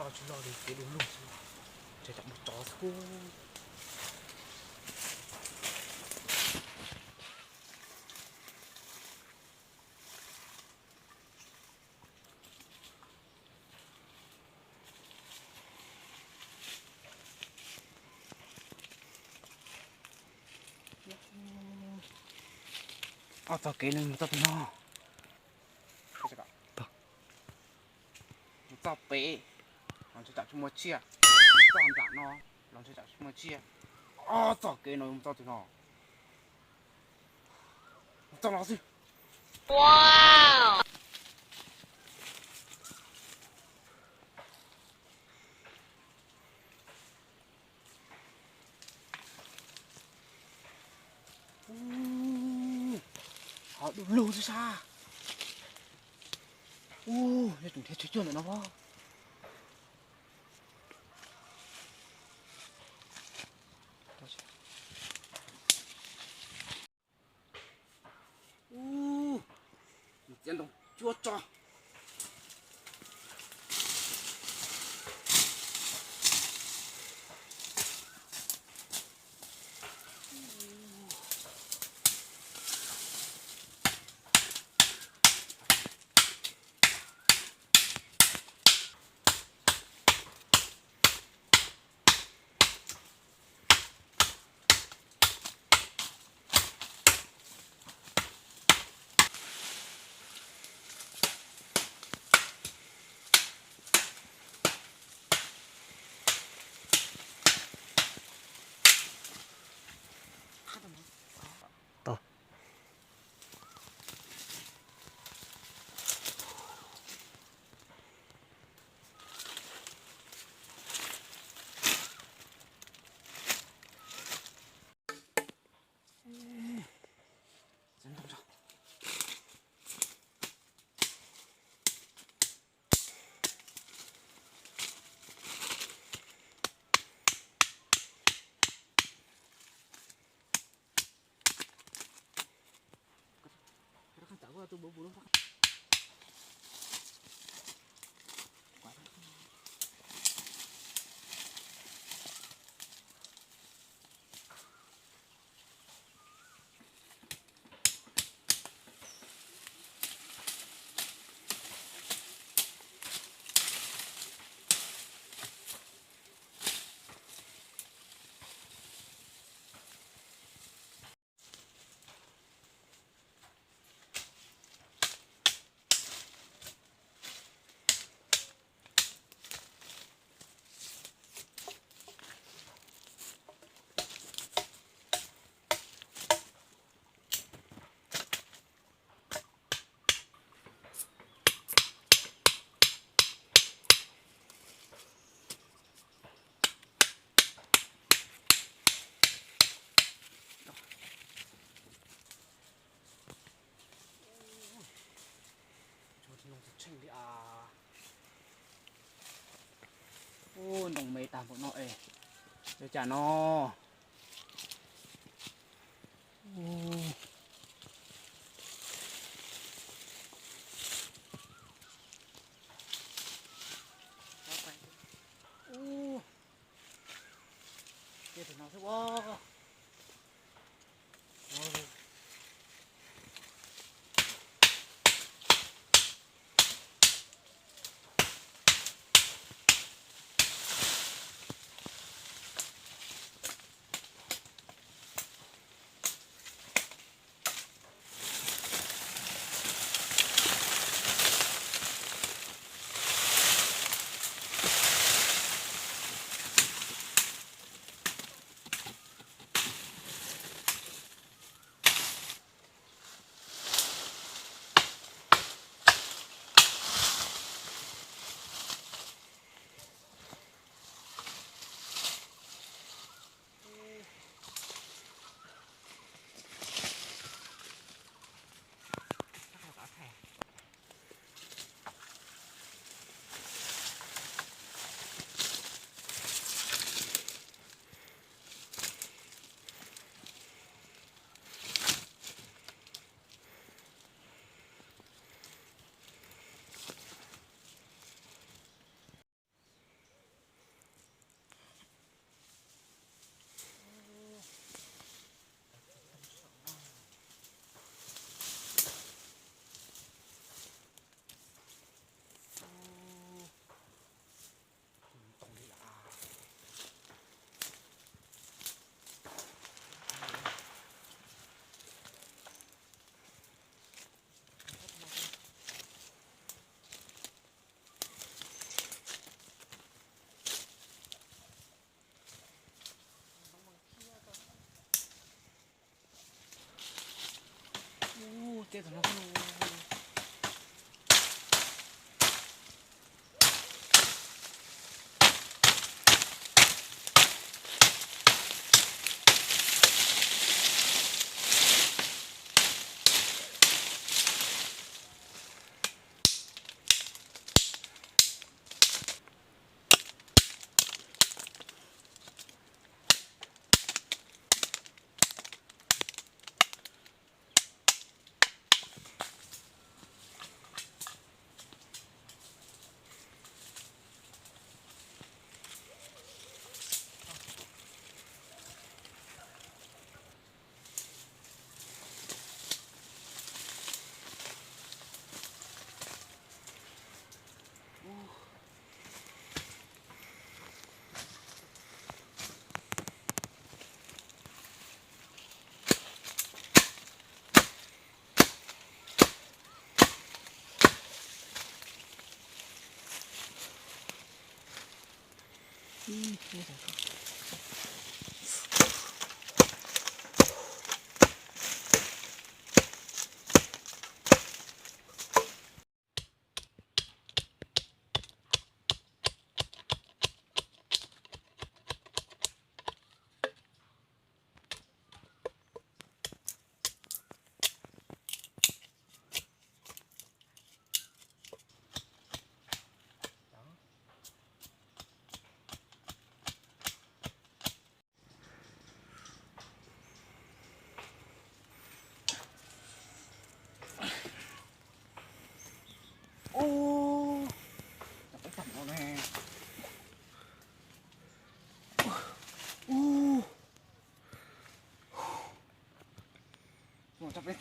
Tsis loj li, kev du lug xwb, ntshe tsam muaj tsov xwb. Ob txoj kev no mus txoj twg no? Mus txoj pem los ntshe tsam tsis muaj tsiaj, mus txoj nram no los ntshe tsam tsis muaj tsiaj. Ob txoj kev no mus txoj twg no? Mus txoj no xwb. Ub, ho du lug xwb sas. Ub, yog tus nrhiav tshuaj cuag ntawm no pob. Ub, txiav ntoo cuab tso. Tsheej li as. Ub, ntoo me tag npaum no es, ua cas no. Ub, cia tus no xwb ua.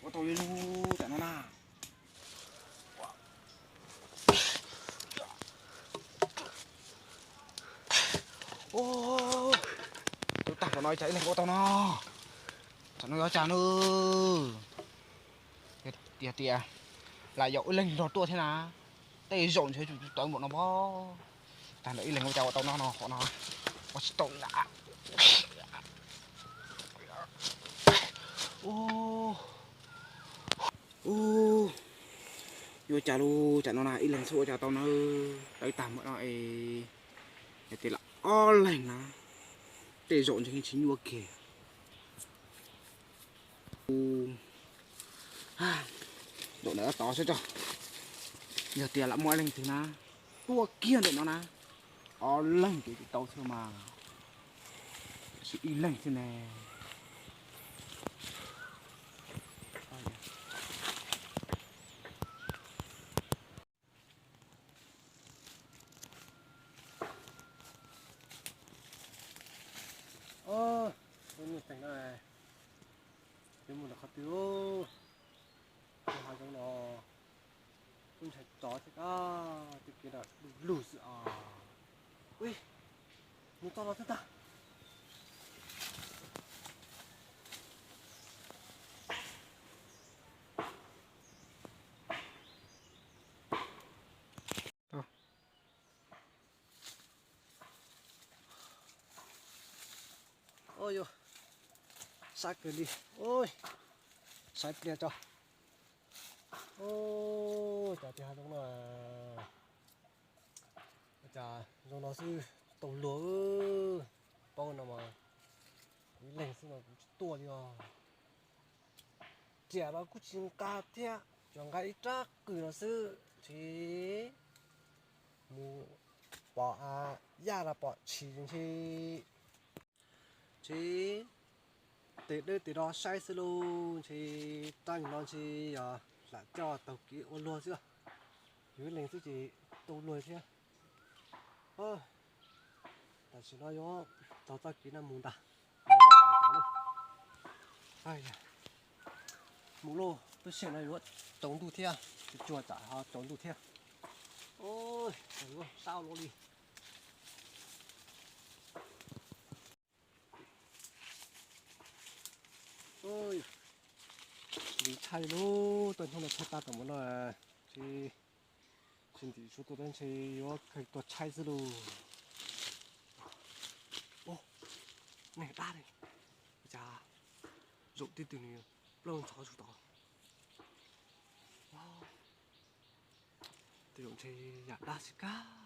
Ua tau li lub tam no na. Ua tag npaum no ib tsam ib leeg ua tau no. Tam no yuav ua cas no. Tias tias lam yaum ib leeg nrog tuaj thiab na. Tej zaum ntshe tseem tsis tau npaum no pob. Tag ntawm ib leeg ua cas ua tau no no qhov no. Ua tsis tau li na. Ua cas lub tam no na ib leeg xwb ua cas tau na. Tawv tag npaum no es. Yog tias lam ob leeg na, tej zaum ntshe yeej tsis nyuaj kiag. Zaum ntawm tod xwb tso. Yog tias lam muaj ib leeg twg na tuaj kiag ntawm no na, ob leeg ces tsis tau xwb mas. Tab sis ib leeg xwb ne. Ub, lub nyuag teem no, yuav mus rau qhov twg? Lub hav zoov no kuj ntshai tsov thiab, tej kev no du lug xwb os. Ub, mus txog los twb tag. Ua yog sab kawg li. Saib pliag tso. Ua cas tej hav zoov no, ua cas zoo no xwb tau luag. Paub no mas kuv ib leeg xwb mas kuv tsis tuaj li os. Riam los kuj tsis nqa thiab, tsuas nqa ib rab qws no xwb ntshe mus pom yaj los pom tshis ntshe. Ntshe tes dawb tes do saib xwb lauj, ntshe rab no ntshe yog lam coj taug kev ua luag xwb. Yus ib leeg xwb ces tau luag thiab. Tam sim no yuav taug txoj kev no mus ntag. Mus lauj, lub sij hawm no yuav tsaus ntuj thiab, tsuag tsam ho tsaus ntuj thiab. Yuav sab luaj li. Ntxim ntshai lauj, tuaj hnub no tshaj tag tom mus no, tsis, tsis ntim su tuaj tab ntshe yuav kawg tuaj tshaib xwb lauj. Ub, neeg dab li, ua cas zaum tib tug nws plaub ntxhov zus tod. Zaum ntshe yam dab xwb kag.